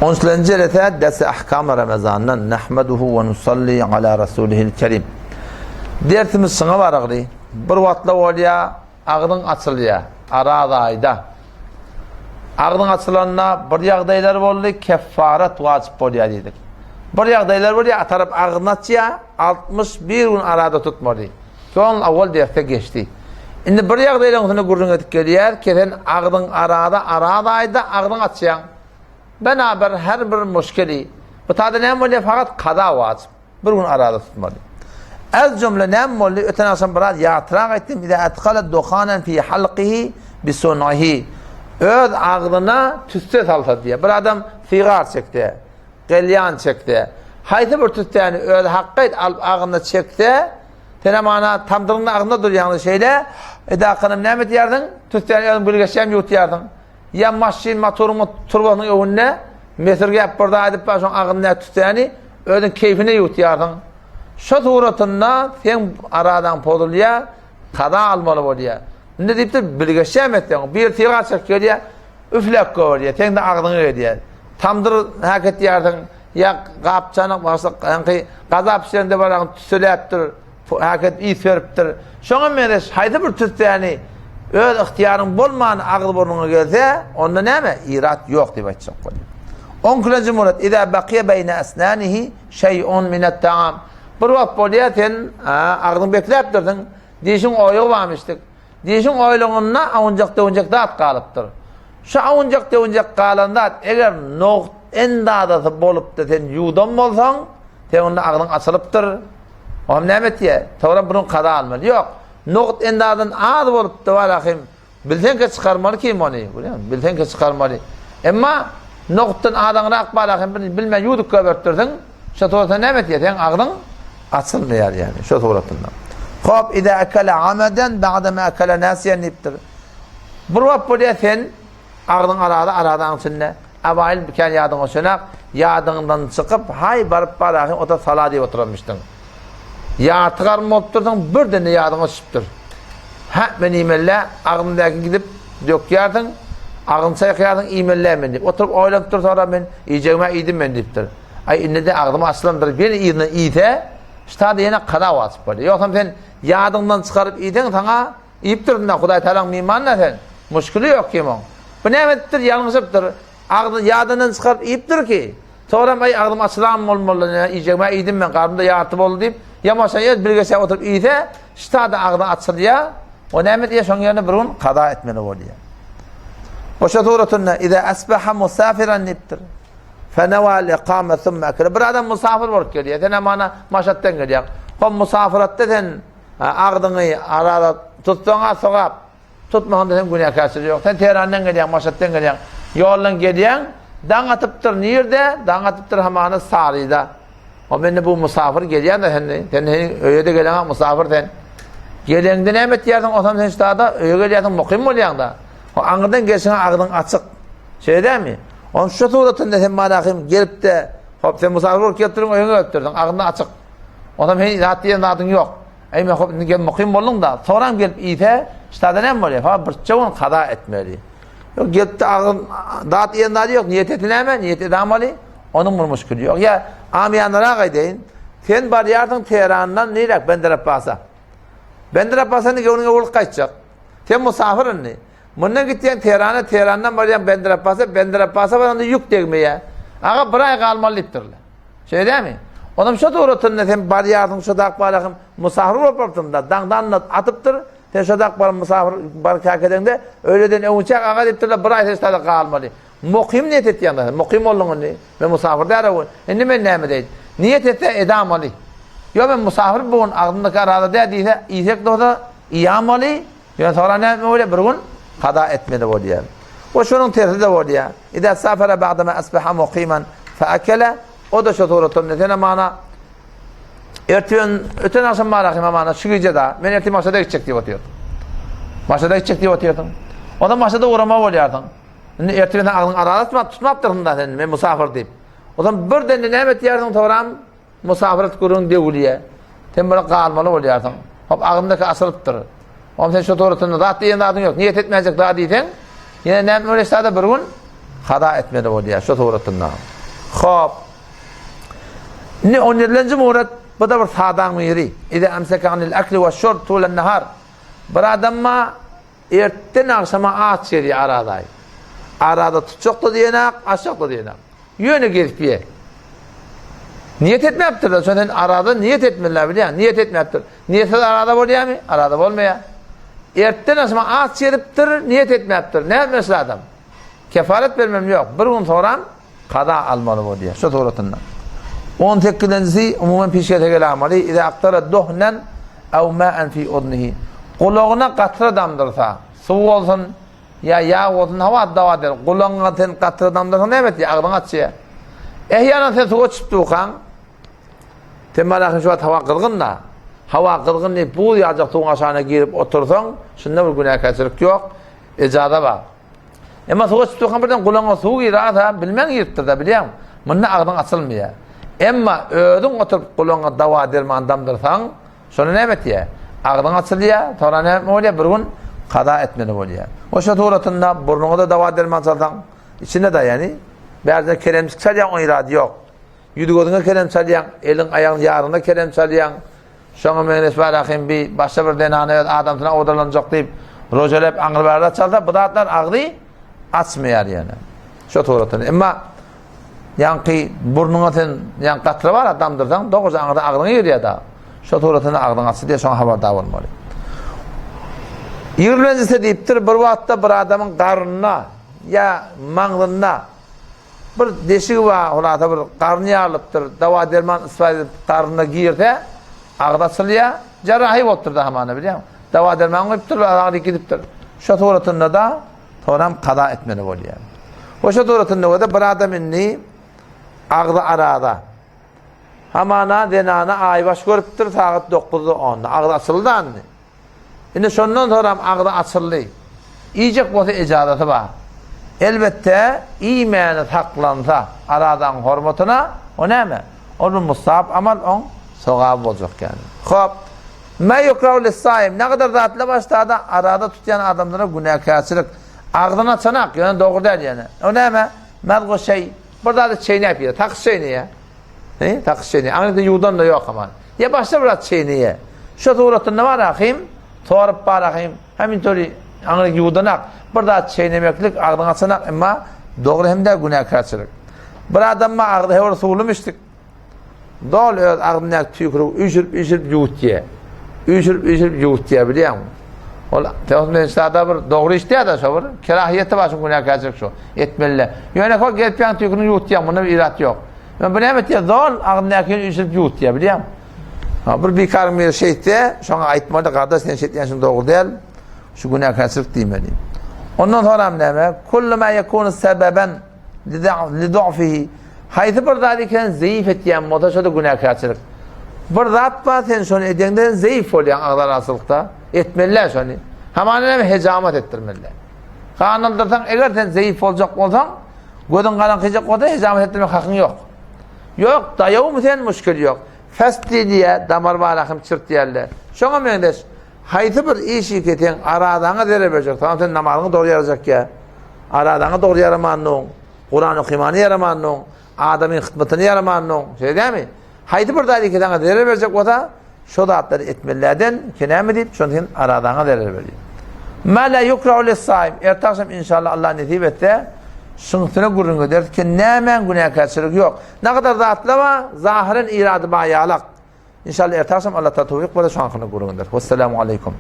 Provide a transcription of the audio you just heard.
Onçulenji jelese dersi ahkam Ramazandan nahmaduhu we nusalli ala rasulihil kerim. Dersimiz şuňa baragly. Bir wagtla bolýa, agzyň açylýa, araz aýda. Agzyň açylanda bir ýagdaýlar boldy, keffaret wajyp bolýa diýdik. Bir ýagdaýlar bolýa, tarap agzyny açýa, 61 gün arada tutmaly. Soň awal derse geçdi. Indi bir ýagdaýlaryň üstünde gürrüň edip gelýär, kesen agzyň arada araz aýda agzyň açýaň. Benaber her bir muşkeli. Bu tada näme bolýar? Fakat kaza wajyp. Bir gün arada tutmaly. Ez jümle näme boldy? Öten agşam biraz ýatrak aýtdym. Iza adkhala duhanan fi halqihi bi sun'ihi. Öz agzyna tüsse salsa diýär. Bir adam sigar çekdi. Gelýan çekse, haýsy bir tüssäni özi hakgaýt alyp agzyna çekse, senem ana tamdyryň agzynda durýaňda şeýle, edakanam näme edýärsiň? Tüssäni özüň bilgeşýän ýuwutýarsyň. Ýa maşyn motoryň turbasynyň öňünde mesirgäp bir zat edip bar şoň agzyndaky tüssäni özüň keýfine ýuwutýarsyň. Şo suratynda seň aradaň pozulýar, kaza almaly bolýar. Indi diýipdir, bilgeşýän etseň, bir syga çek gelýär, Üfläp goýberýär, seň-de agzyňa gelýär. Tamdyr häk etýärsiň, ýa gapçanak başlyk, ýaňky gaza pişirende baragyny tüsseläpdir, häk edip ys beripdir. Şoňa meňzeş haýsy bir tüssäni öz ygtyýaryň bolman agyz-burnuňa gelse, onda näme? Irat ýok diýip aýtjak bolýar. Onkilenji murat, Iza bakiýa beýne esnanihi şeý'un minet-taam. Bir wagt bolýar, sen agzyňy bekläpdirsiň, dişiň oýugy barmyşdyk. Dişiň oýlugynda awunjak-döwünjek zat galypdyr. Şu awunjak-döwünjek galan zat eger nogt endazasy bolupdy sen ýuwdan bolsaň, sen onda agzyň açylypdyr. O hem näme etýär? Soňra bunu kaza almaly. Ýok. Nogt endazadan az bolupdy walahym. Bilseňke çykarmaly kim ony? Bilýäňmi? Bilseňke çykarmaly. Emma nogtdan azaňrak walahym bilmän ýuwdup goýberipdirsiň. Şo suratda näme etýär? Seň agzyň açylmaýar ýagny şo suratynda. Hop, iza akala amadan ba'da ma akala nasiyan diýipdir. Bir wagt bolýar sen agzyň arada aradaň içinde awaýyl bikän ýadyňa düşenak, ýadyňdan çykyp, haý baryp barahyň ota sala diýip oturanmyşdyň. Ýarty garyn bolupdyrsyň, birden-de ýadyňa düşüpdir. Hä, men iýmeli-dä, agzymdaky gidip dökýärsiň, agzyňy çaýkaýarsyň, iýmeli-dä men diýip. Oturyp oýlanypdyr, soňra men iýjegim-ä iýdim men diýipdir. Aý, indi-de agzym açylandyr, ýene yzyna iýse, ştada ýene kaza wajyp bolýar. Ýogsam sen ýadyňdan çykaryp iýseň, saňa iýipdirsiň-dä, Hudaý Tagalaň mimany-da sen. Muşkili ýok kim oň. Bu näme edipdir, ýalňyşypdyr. Agzy ýadyndan çykaryp iýipdir ki, soňram aý agzym açylan bolmaly, näme iýjegim-ä iýdim men, garnym-da ýarty boldy diýip, ýamaşan ýer bilgeşläp oturyp iýse, ştada agzy açylýar. O näme edýär, şoň ýerine bir gün kaza etmeli bolýar. Oşa suratynda iza asbaha musafiran diýipdir. Fenewal ikame sümme ekele. Bir adam musafir bolup gelýär. Sen hem ana Maşatdan gelýäň. Hom musafiratda sen agzyňy arada tutsaň sogap. Tutmasaň sen günäkärçilik ýok. Sen Teherandan gelýäň, Maşatdan gelýäň. Ýoldan gelýäň, daň atypdyr nirde? Daň atypdyr hamana Saryda. O mende bu musafir gelýän de sen, sen öýe de geleň musafir sen. Geleňde näme etýärsiň? Osam sen ştada öýe gelýärsiň, mukym bolýaň da. O aňyrdan gelşiňe agzyň açyk. Şeýle dälmi? Onuň şu suratynda sen malahym gelip-de, hop sen musafir bolup gelip durun, öýüňe gelip dursuň, agzyň açyk. Onam heý zat diýen zadyň ýok. Eý men hop indi gel mukym bolduň-da, soňram gelip iýse, ştada näme bolýar? Ha birçe gün kaza etmeli. Ýok gelip-de agzyn zat diýen zady ýok, niýet eti näme? Niýet edamaly. Onuň bir muşkili ýok. Ýa amyýanarak aýdaýyn. Sen barýarsyň Teherandan niräk Bender Abbasa. Bender Abbasa indi göwnüňe bolup gaýtjak. Sen musafir indi. Mundan gitýäň Tehrana, Tehrandan barýaň Bender Abbasa, Bender Abbasa baranda ýük degmeýär. Aga bir aý galmaly diýipdirler. Şeýle dälmi? Onam şo suratynda sen barýarsyň şo dak barahym musafir bolup barypdyň-da, daňdan atypdyr, sen şo dak baryp musafir baryp käkedeňde, öýleden öňünçäk aga diýipdirler, bir aý sen şo galmaly. Mukym niýet etýäň-de sen, mukym bolduň indi. Men musafir däl-ow, indi men näme edeýin? Niýet etse edamaly. Ýok men musafir bu gün agzymdaky arada däl diýse, iýsek bolsa iýamaly, Ýöne soňra näme bolýar? Bir gün kaza etmeli bolýar. We şonuň tersi-de bolýar. Iza safara ba'dama asbaha muqiman fa akala O da şu suratda sen mana ertin öten akşam mana kim mana şu gije da men ertin maşada gitjek diýip otyrdyň. Maşada gitjek diýip otyrdyň. Onda maşada ugrama bolýarsyň. Indi ertin sen agzyň arada tutmap tutmapdyrsyň da sen men musafir diýip. O zaman birden näme etýärsiň soňra Musafirat gürrüň döwülýär. Sen bir galmaly bolýarsyň. Hop, agzymdaky asylypdyr. Oňa sen şu dogrusynda zat diýen zadyň ýok. Niýet etmejek zat diýseň, ýene näme bolýar sada bir gün? Kaza etmeli bolýar şu suratynda. Hop. Indi on ýedilenji muret, bu-da bir sadaň biri. Iza emseke anil akli we şurb tulen nahar. Bir adamma ertden agşama aç gezýär arazaý. Araza tutjak-da diýenak, açjak-da diýenak. Ýöne gezip ýe. Niýet etmäpdir-de, şo sen araza niýet etmeli-dä bilýäň, niýet etmäpdir. Niýetsiz araza bolýarmy? Araza bolmaýar. Ertden agşama aç gezipdir, niýet etmäpdir. Näme şul adam? Kefaret bermem ýok. Bir gün soram kaza almaly bolýar. Şu suratynda. On sekizinjisi umuman pişgese gelamaly. Iza aktara duhnan aw ma'an fi udnihi. Gulagyna gatra damdyrsa, suw bolsun ýa ýag bolsun, hawa dawa der. Gulagyňa sen gatra damdyrsaň näme etýär? Agzyňy açýar. Ehýanan sen suwa çyp durkaň, sen bana şu wagt hawa gyzgyn-da. Hawa gyzgyn diýip buz ýaljak suwuň aşagyna girip otursaň, şunda bir günäkärçilik ýok. Ejaza bar. Emma suwa çyp durkaň birden gulagyňa suw girasa, bilmän giripdir-de, bilýäňmi? Munda agzyň açylmaýar. Emma özüň oturyp gulagyňa dawa-derman damdyrsaň, şonda näme etýär? Agzyň açylýar, soňra näme bolýar? Bir gün kaza etmeli bolýar. Oşa suratynda burnuňa-da dawa-derman çalsaň, içine-de, ýagny, bärde keremjik çalýaň, oň irady ýok. Ýüz-gözüňe kerem çalýaň, eliň aýagyň ýaryna kerem çalýaň. Şoňa meňzeş bar ahym bi başga bir zenana öz adamsyna odalanjak diýip, rojelep aňry-bärde çalsa, bu zatlar agzy açmaýar ýöne. Şo suratda. Emma ýaňky burnuňa sen ýaňky gatra bar damdyrsaň, dogruja aňyrda agzyňa girýär da. Şo suratynda agzyň açdy diýe şoňa habardar bolmaly. Ýigrimenjisi diýipdir, bir wagtda bir adamyň garnynda ýa maňzynda Bir deşigi bar, hulasa bir garny ýarylypdyr, dawa-derman istifade edip garnyna girse, agzy açylýar, jarrahy bolupdyr-da hamana bilýäňmi? Dawa-derman goýupdyr, agzy gidipdir. Şo suratynda-da soňam kaza etmeli bolýar. We şo suratynda-da bir adam indi agzy araza. Hamana zenana aýbaş görüpdir sagat dokuzda onda. Agzy açyldy-da indi. Indi şondan soňam agzy açyldy. Iýjek bolsa ejazasy bar. Elbetde, iýmäni saklansa, arazaň hormatyna, o näme? Ol bir mustahap amal, oň sogaby boljak ýaly. Hop. Ma yukrahu lis-saim. Nägadar zatlar başda-da araza tutýan adamlara günäkärçilik. Agzyny açanak, ýöne dogry däl ýöne. O näme? Mazgu şeý. Bir zady çeýnäp ýer. Takyş çeýneýär. He, takyş çeýneýär. Aňyrda ýuwdan-da ýok aman. Ýa başga bir zat çeýneýär. Şo suratynda bar ahym, sorup bar ahym, hemin töri aňry ýuwdanak, bir zat çeýnemeklik agzyňy açanak, emma dogry hem däl günäkärçilik. Bir adam bar agzy höwür suwlum içdik. Doly öz agzyndaky tüýkürigi üýşürip-üýşürip ýuwutýar. Üýşürip-üýşürip ýuwutýar bilýäňmi? Ol Peygamber sada bir dogry iş däl-de şo bir kerahiýeti bar şuň günäkärçilik şo. Etmeli. Ýöne kol gelip ýaň tüýkürini ýuwutýar, munda bir irat ýok. Men bu näme etýär? Zol agzyndakyny üýşürip ýuwutýar, bilýäňmi? Ha, bir bikaryň biri şeýtse, şoňa aýtmaly, gardaş sen şeýtýän şuň dogry däl. Şu günäkärçilik diýmeli. Ondan soňra näme? Kullu ma yekunu sebeben li du'fihi. Haýsy bir zat eken zeýif etýän bolsa, şo-da günäkärçilik. Bir zat bar, sen şony edeňde sen zeýif bolýaň agzalaçylykda. Etmeli şony. Hamana näme hejamat etdirmeli. Gan aldyrsaň, eger sen zeýif boljak bolsaň, gözüň garaňkyjak bolsa hejamat etdirmek hakyň ýok. Ýok, daýawmy sen muşkil ýok. Fest diýýär, damar barahym çirtýärler. Şoňa meňzeş haýsy bir işi ki seň aradaňa zerer berjek, saňa sen namazyňy dogry ýarajak ýa, aradaňa dogry ýaramandyň, Kuran okymany ýaramandyň, adamyň hytmatyny ýaramandyň, şeýle dälmi? Haýsy bir zat ki saňa zerer berjek bolsa, şo zatlary etmelilerden ki näme diýip, şony sen aradaňa zerer berýär. Ma la yukrahu lis-saim. Erte agşam inşallah Allah nesip etse, şuň üstüne gürrüň ederis ki nämäň günäkärçiligi ýok. Nägadar zatlar bar, zahyren irady bar ýalak. Inşallah erte agşam Allah towfyk berse şoň hakynda gürrüň ederis. Wessalamu aleýkum.